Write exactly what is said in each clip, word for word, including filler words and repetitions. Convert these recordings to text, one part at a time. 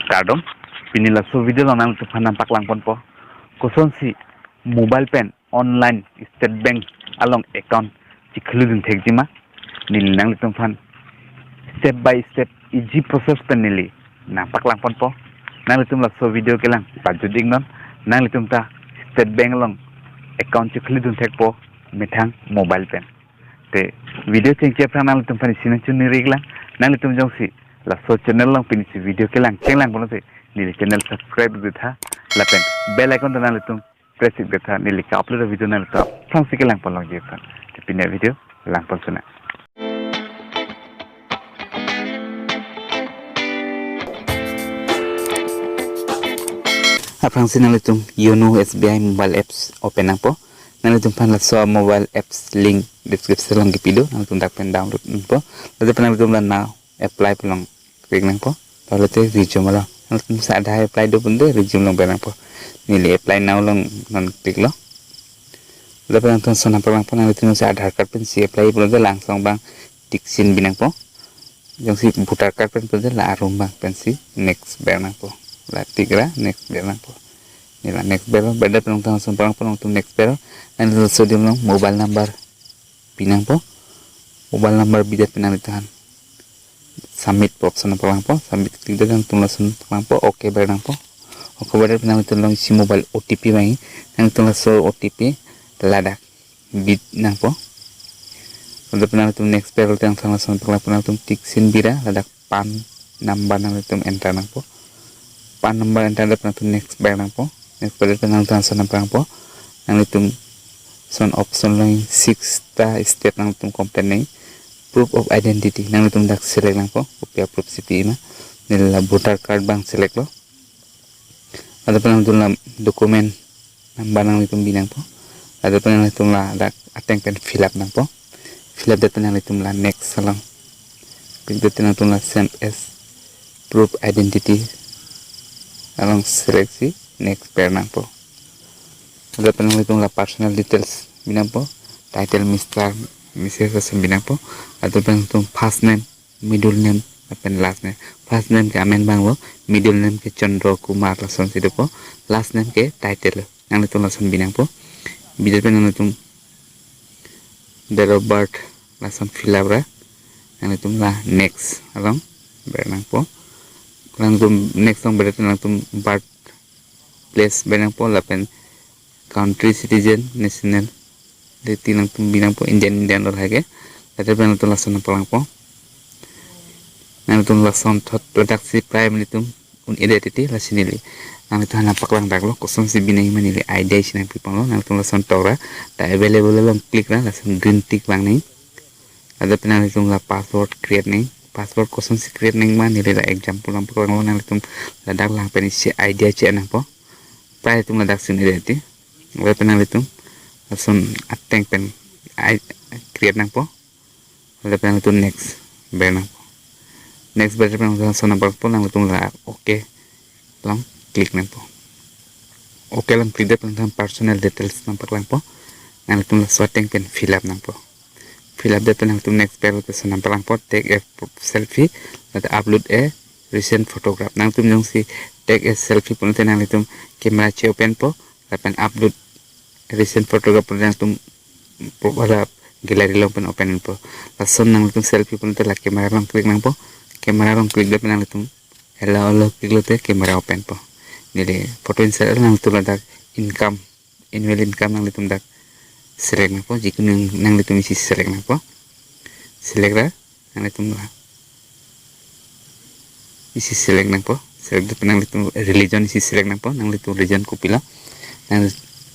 Kardom, pini laso video along nanglitumphan nangpaklang ponpo. Kosonsi mobile pen online State Bank along account chikhuludun thekjima, neli nanglitumphan step by step easy process pen neli nangpaklang ponpo. Nanglitum laso video kelang pajut iknon, nanglitum ta State Bank along account chikhuludun thekpo methang mobile pen. Te video chengche aphrang nanglitumphan isi nangchoningri iklang, nanglitum jongsi laso channel along pinisi video kelang chenglang pulote neli channel subscribe ikdet tha, lapen bell icon ta nanglitum press ikdet tha, neli ka-upload video nanglitum aphrangsi kelang pon longji aphan. Te pini avideo lang pon suna. Aphrangsi nanglitum Yono S B I mobile apps open nangpo. Nanglitumphan laso mobile apps link description along kipi do, nanglitum dak pen download nangpo. Ladak pen nanglitum la now apply pu along click nangpo. Lalu te resume along, nanglitum jongsi Aadhaar apply do pulote resume along ber nangpo. Neli apply now along non click lo. Ladak pen nanglitum lason nangpaklangpo, nanglitum jongsi Aadhaar card pensi apply pulote la angsong abang tick sign bi nangpo. Jongsi voter card pen pulote la arum abang pensi next ber nangpo. La tick ra next ber nangpo. Neli la next ber lo, berdet pen nanglitum lason paklangpo, nanglitum next ber lo. Nanglitum laso adim along mobile number pi nangpo. Mobile number bidet pen nanglitumphan submit pu option paklangpo. Submit click det pen nanglitum lason paklangpo, okay ber nangpo. Okay berdet pen nanglitum along isi mobile O T P vangji. Nanglitum laso O T P ladak bi nangpo. Ladak pen nanglitum next ber lote nanglitum lason paklangpo, nanglitum tick sign bira ladak PAN number nanglitum enter nangpo. PAN number enter det pen nanglitum next ber nangpo. Next berdet pen nanglitum lason nangpaklangpo, nanglitum lason option along six ta step nanglitum complete nangji. Proof of identity nanglitum dak select nangpo, kopi a-proof si pima. Neli la voter card abang select lo. Ladak pen nanglitum la document number nanglitum bi nangpo. Ladak pen nanglitum ladak ateng pen fill up nangpo. Fill up det pen nanglitum la next along click det pen nanglitum la same as proof identity along select si next ber nangpo. Ladak pen nanglitum la personal details bi nangpo. Title Mister, Missus lason bi nangpo. Ladak pen nanglitum first name, middle name lapen last name. First name ke amen abang lo, middle name ke Chandra Kumar lasonsi dopo, last name ke title lo. Nanglitum lason bi nangpo. Bidet pen nanglitum date of birth lason fill up ra nanglitum la next along ber nangpo. Nanglitum next along berdet pen nanglitum birth place ber nangpo lapen country citizen, nationality nanglitum bi nangpo, Indian, Indian lo lake. Ladak pen nanglitum lason nangpaklangpo. Nanglitum lasonthot ladak si prime nanglitum un-edet titi, lasi neli nanglitumphan nangpaklang dak lo, kosonsi bi nangji ma neli idea si nangpi pon lo. Nanglitum lason tok ra, ta available along click ra, lason green tick vang nangji. Ladak pen nanglitum la password create nangji. Password kosonsi create nangji ma neli la example nangpaklang lo, nanglitum ladak lang pen isi idea che nangpo. Prime nanglitum ladak si un-edet titi. Ladak pen nanglitum lason ateng pen i-, create nangpo. Ladak pen nanglitum next ber nangpo. Next ber pen nanglitum lason nangpaklangpo, nanglitum la okay along click nangpo. Okay along click det pen nanglitum personal details nangpaklangpo. Nanglitum laso ateng pen fill up nangpo. Fill up det pen nanglitum next ber lote lason nangpaklangpo, take a selfie, lapen upload a recent photograph. Nanglitum jongsi take a selfie pulote nanglitum camera che-open po, lapen upload recent photograph pulote nanglitum po hala gallery along pen open po. Lason nanglitum selfie pulote la camera along click nangpo. Camera along click det pen nanglitum allow, allow click lote camera open po. Neli photo insert, nanglitum ladak income, annual income nanglitum dak select nangpo, jikunu nanglitum isi select nangpo. Select ra nanglitum la isi select nangpo. Select det pen nanglitum religion isi select nangpo, nanglitum religion kopilo. Nang,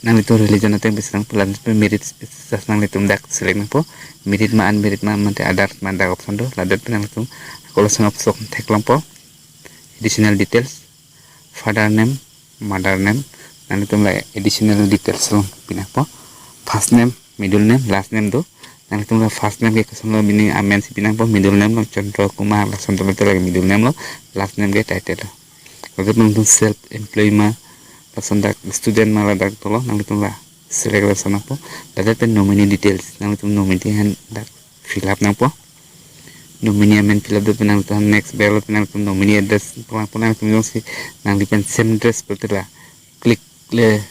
nanglitum religion ateng pen select nangpo, lapen merit status nanglitum dak select nangpo. Merit ma unmerit ma mate others ma dak option do. Ladak pen nanglitum ako lason option theklongpo. Additional details, father name, mother name, nanglitum la additional details along pi nangpo. First name, middle name, last name do. Nanglitum la first name ke kosonlo bi nangji, amen si pi nangpo, middle name lo Chandra Kumar lason dolo, te lake middle name lo, last name ke title lo. Ladak pen nanglitum self employee ma, lason dak student ma, ladak dolo, nanglitum la select lason nangpo. Ladak pen nominee details, nanglitum nominee aphan dak fill up nangpo. Nominee amen fill up det pen nanglitum next ber lo, pen nanglitum nominee address pulangpo. Nanglitum jongsi nangli pen same address pulote la click le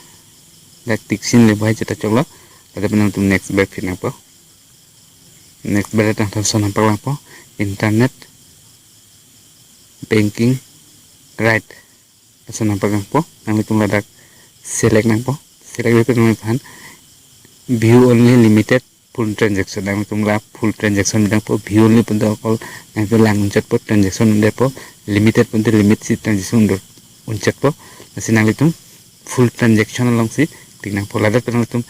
dak tick sign le bohai cheta choklo. Ladak pen nanglitum next ber phi nangpo. Next ber tang tang son nangpaklangpo, internet banking right. Lason nangpaklangpo, nanglitum ladak select nangpo. Select det pen nanglitum aphan view only limited full transaction, nanglitum la full transaction bi nangpo. View only pulote okol nangtum lang un-etpo, transaction un-etpo. Limited pulote limit si transaction un-etpo. Lasi nanglitum full transaction alongsi click nangpo. Ladak pen nanglitum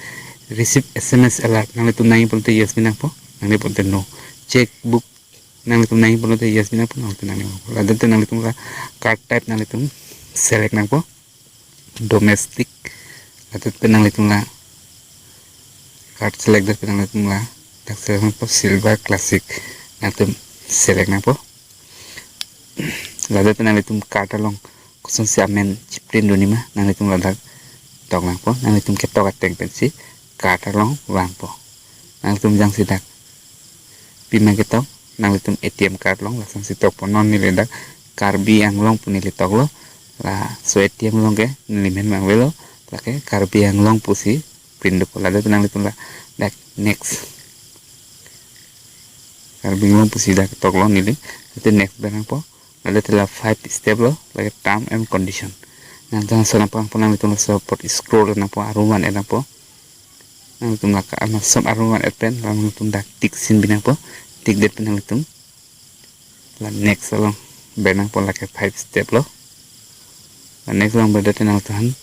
receive S M S alert, nanglitum nangji pulote yes bi nangpo, nangji pulote no. Checkbook nanglitum nangji pulote yes bi nangpo, nanglitum nangji pulote no. Ladak pen nanglitum la card type nanglitum select nangpo, domestic. Ladak pen nanglitum la card select det pen nanglitum ladak select nangpo, silver classic, nanglitum select nangpo. Ladak pen nanglitum card along kosonsi amen chiprint dun-ema nanglitum ladak tok nangpo. Nanglitum ketok ateng pensi card along vangpo. Nanglitum jongsi dak pima ketok, nanglitum A T M card along lasonsi tokpo. Non neli dak Karbi Anglong pu neli toklo. Laso A T M along ke neli men vangvelo, lake Karbi Anglong pusi print dopo. Ladak pen nanglitum ladak next, Karbi Anglong pusi dak toklo neli. Ladak next ber nangpo. Ladak la five step lo, lake term and condition. Nangtum lason nangpaklangpo, nanglitum laso apot scroll nangpo, arum van-et nangpo. Nanglitum lake amat som arum van-et pen, la nanglitum dak tick sign bi nangpo. Tick det pen nanglitum la next along ber nangpo, lake five step lo. La next along ber det pen nanglitum aphan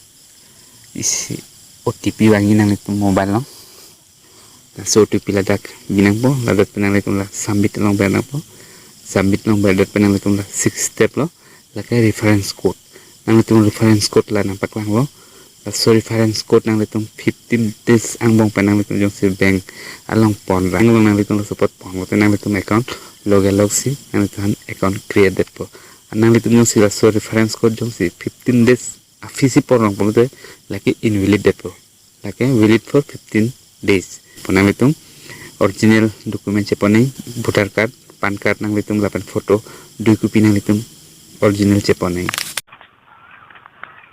isi O T P vangji nanglitum mobile along. Laso O T P ladak bi nangpo, ladak pen nanglitum la submit along ber nangpo. Submit along ber det pen nanglitum la six step lo, lake reference code. Nanglitum reference code la nangpaklanglo. Laso reference code nanglitum fifteen days angbong pen nanglitum jongsi bank along pon ra, angbong nanglitum laso apot pon pulote nanglitum account loge logsi nanglitum aphan account create detpo. Nanglitum jongsi laso reference code jongsi fifteen days aphisi pon rong pulote lake invalid detpo. Lake valid for fifteen days. Pu nanglitum original document chepon nangji, voter card, PAN card nanglitum lapen photo dui copy nanglitum original chepon nangji.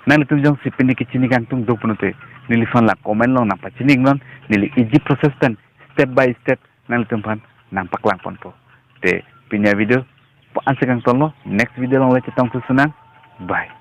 Nanglitum jongsi pini kechini kangtung do pulote neliphan la comment along nangpachini iknon, neli easy process pen step by step nanglitum aphan nangpaklang ponpo. Te pini avideo pu-an si kangtonlo, next video along le chetong thusunang. Bye.